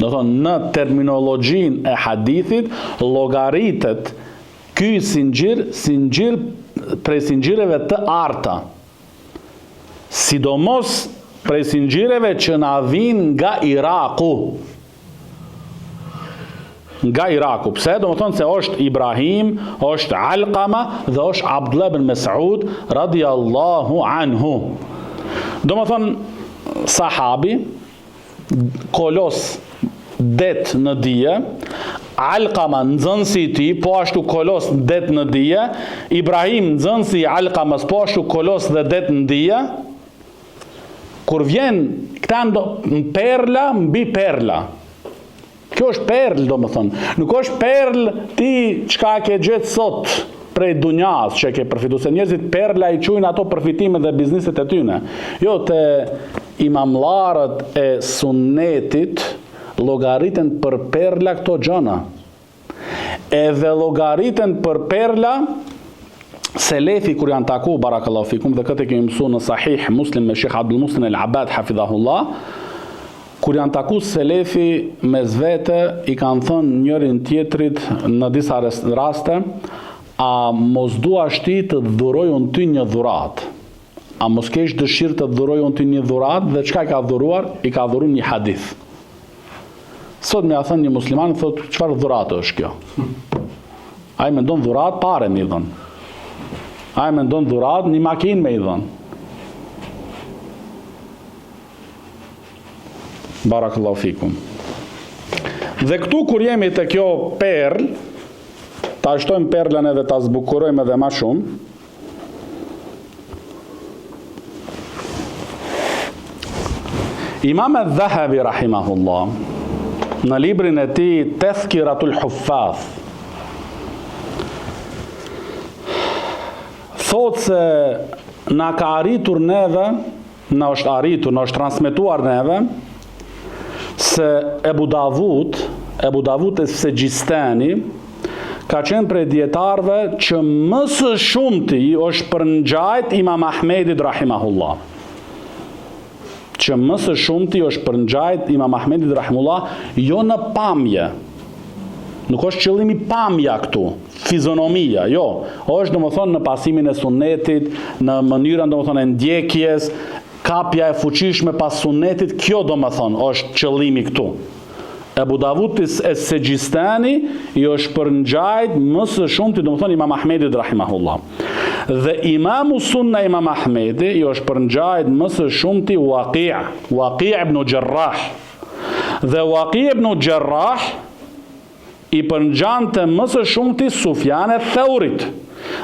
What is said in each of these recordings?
Domethonë, në terminologjinë e hadithit, llogaritet ky zinxhir, zinxhir prej zinxhireve të arta. Sidomos prej zinxhireve që na vijnë nga Iraku. Nga Iraku. Pse? Domethonë se është Ibrahim, është Alkama dhe është Abdullah ibn Mes'ud radiallahu anhu. Domethonë, sahabi, kolos det në dije, Alkama nxënësi i tij, po ashtu kolos det në dije, Ibrahim nxënësi i Alkamës, po ashtu kolos dhe det në dije, kur vjen këta në perla mbi perla. Kjo është perlë, domethënë. Nuk është perlë ti çka ke gjetë sot prej dunjas që e ke përfitu, se njerëzit perla i quajnë ato përfitimet dhe bizniset e tyne. Jo, te imamlarët e sunnetit llogariten për perla këto gjëna. Edhe llogariten për perla selefi kur janë taku barakallahu fikum dhe këtë e kemi mësu në sahih muslim me Sheikh Abdul Muhsin El Abad hafidhahullah Kur janë taku selefi mes vete i kanë thënë njërin tjetrit në disa raste, a mos duash ti të të dhuroj unë ty një dhuratë? A mos kesh dëshirë të të dhuroj unë ty një dhuratë? Dhe çka i ka dhuruar? I ka dhuruar një hadith. Sot me ia thënë një musliman, thotë, çfarë dhuratë është kjo? Ai mendon dhuratë pare me i dhënë. Ai mendon dhuratë një makinë me i dhënë. Barakallahu fikum. Dhe këtu kur jemi te kjo perlë, ta shtojmë perlën edhe ta zbukurojmë edhe ma shumë. Imam Edh-Dhehebi rahimahullah në librin e tij Tedhkiratul Huffadh thotë se na ka arritur neve na është arritur, na është transmetuar neve se Ebu Davud, Ebu Davud es-Sexhistani ka qenë prej dijetarëve që më së shumti i është përngjajt Imam Ahmedit rahimahullah. Që më së shumti i është përngjajt Imam Ahmedit rahimahullah, jo në pamje. Nuk është qëllimi pamja këtu, fizonomia, jo. Është domethënë në pasimin e sunnetit, në mënyrën domethënë e ndjekjes, kapja e fuqishme pas sunnetit, kjo domethënë është qëllimi këtu. Ebu Davud es-Sexhistani i është përngjajt më së shumti domethënë Imam Ahmedit rahimahullah. Dhe Imamu Sunna Imam Ahmedi i është përngjajt më së shumti Waqi', Waqi' ibn Jarrah. Dhe Waqi' ibn Jarrah i përngjante më së shumti Sufjan eth-Theurit,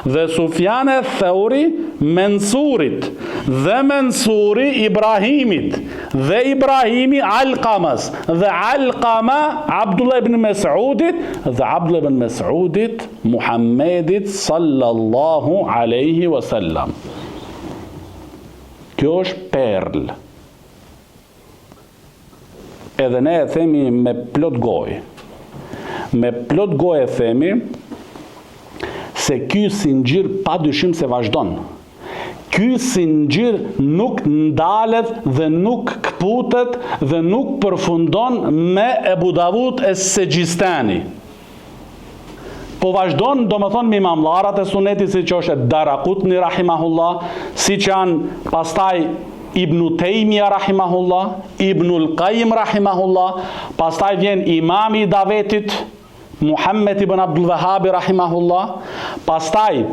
dhe Sufjan eth-Theuri Mensurit, dhe Mensuri Ibrahimit, dhe Ibrahimi Alkamës, dhe Alkama Abdullah ibn Mes'udit, dhe Abdullah ibn Mes'udit Muhammedit sallallahu alaihi wasallam. Kjo është perlë. Edhe ne e themi me plot gojë. Me plot gojë e themi se ky zinxhir pa dyshim se vazhdon. Ky zinxhir nuk ndalet dhe nuk këputet dhe nuk përfundon me Ebu Davud es-Sexhistani. Po vazhdon, domethënë, me imamllarat e sunetit, siç është Darakutni, rahimahullah, siç janë pastaj Ibnu Tejmija, rahimahullah, Ibnul Kajim, rahimahullah, pastaj vjen imami i davetit, Muhammed ibn Abdul Vehabi, rahimahullah, pastaj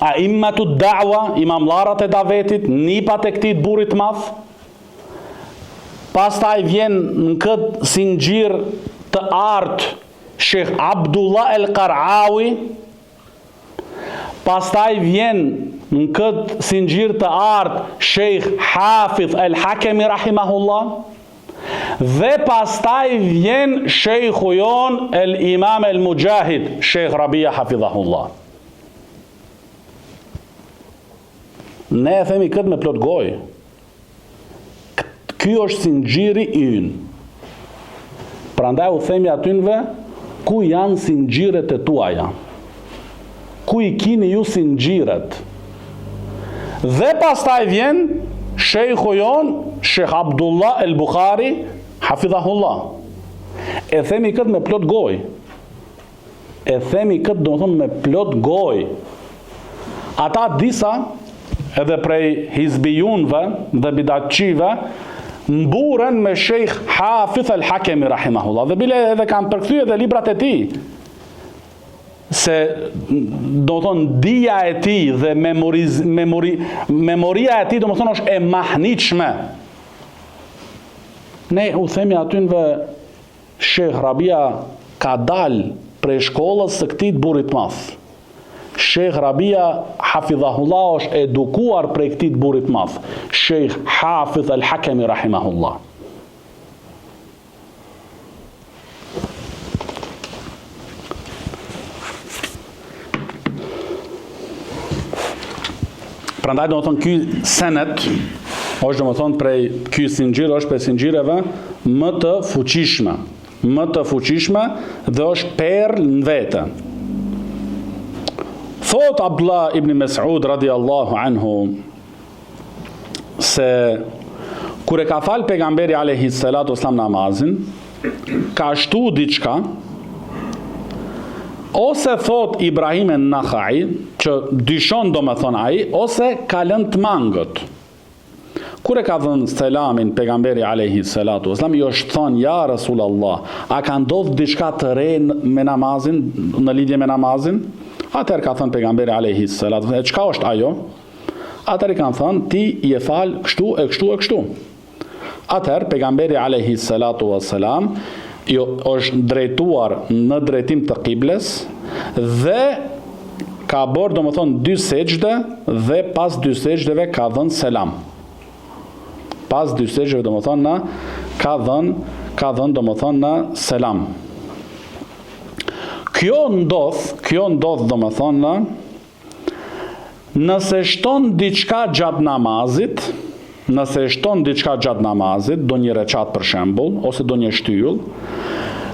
Aimmatud Da'wa, imamllarat e davetit, nipat e këtij burrit të madh, Pastaj vjen në këtë zinxhir të artë Shejh Abdullah El Karawi, pastaj vjen në këtë zinxhir të artë Shejh Hafidh El Hakemi rahimahullah, dhe pastaj vjen shejhu jonë El Imam El Mujahid, Shejh Rabia hafidhahullah. Ne e themi këtë me plot gojë. Ky është zinxhiri ynë. Prandaj u themi atynve, ku janë zinxhiret e tuaja? Ku i kini ju zinxhiret? Dhe pastaj vjen shejhu jonë, Shejh Abdullah El Bukhari, Hafidhahullah. E themi këtë me plot gojë. E themi këtë domethënë me plot gojë. Ata disa edhe prej hizbijunve dhe bidatçive mburen me Shejh Hafidh El Hakemi rahimahullah. Dhe bile edhe kanë përkthy edhe librat e tij. Se domethënë dija e tij dhe memoriz, memori, memoria e tij domethënë është e mahnitshme. Ne u themi atynve Shejh Rabia ka dal prej shkollës së këtij të burrit të madh. Shejh Rabia hafidhahullah është edukuar prej këtij të burrit të madh. Shejh Hafidh El Hakemi rahimahullah. Prandaj domethënë ky senet është domethënë prej ky zinxhir është prej zinxhireve më të fuqishme, më të fuqishme dhe është perlë në vete. Thot Abdullah ibn Mes'ud radiallahu anhu se kur e ka fal pejgamberi alayhi salatu wasallam namazin, ka shtu diçka ose thot Ibrahim en Nakhai që dyshon domethënë ai ose ka lënë të mangët. Kur e ka dhënë selamin pejgamberi alayhi salatu wasallam i është thënë ja Rasulullah, a ka ndodhur diçka të re me namazin në lidhje me namazin? Atëherë ka thënë pejgamberi alayhi salatu e çka është ajo? Atëherë i kanë thënë ti je fal kështu e kështu e kështu. Atëherë pejgamberi alayhi salatu wassalam jo është drejtuar në drejtim të kibles dhe ka bërë domethënë dy sexhde dhe pas dy sexhdeve ka dhënë selam. Pas dy sexhdeve domethënë ka dhënë ka dhënë domethënë selam. Kjo ndodh, kjo ndodh domethënë Nëse shton diçka gjatë namazit, nëse shton diçka gjatë namazit, ndonjë reqat për shembull, ose ndonjë shtyllë,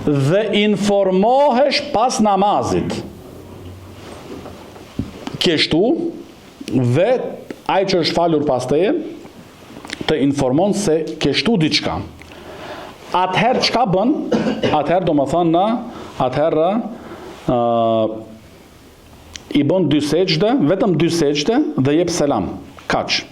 dhe informohesh pas namazit. Ke shtu dhe ai që është falur pas teje të informon se ke shtu diçka. Atëherë çka bën? Atëherë domethënë, atëherë ë I bën dy sexhde, vetëm dy sexhde dhe jep selam. Kaq.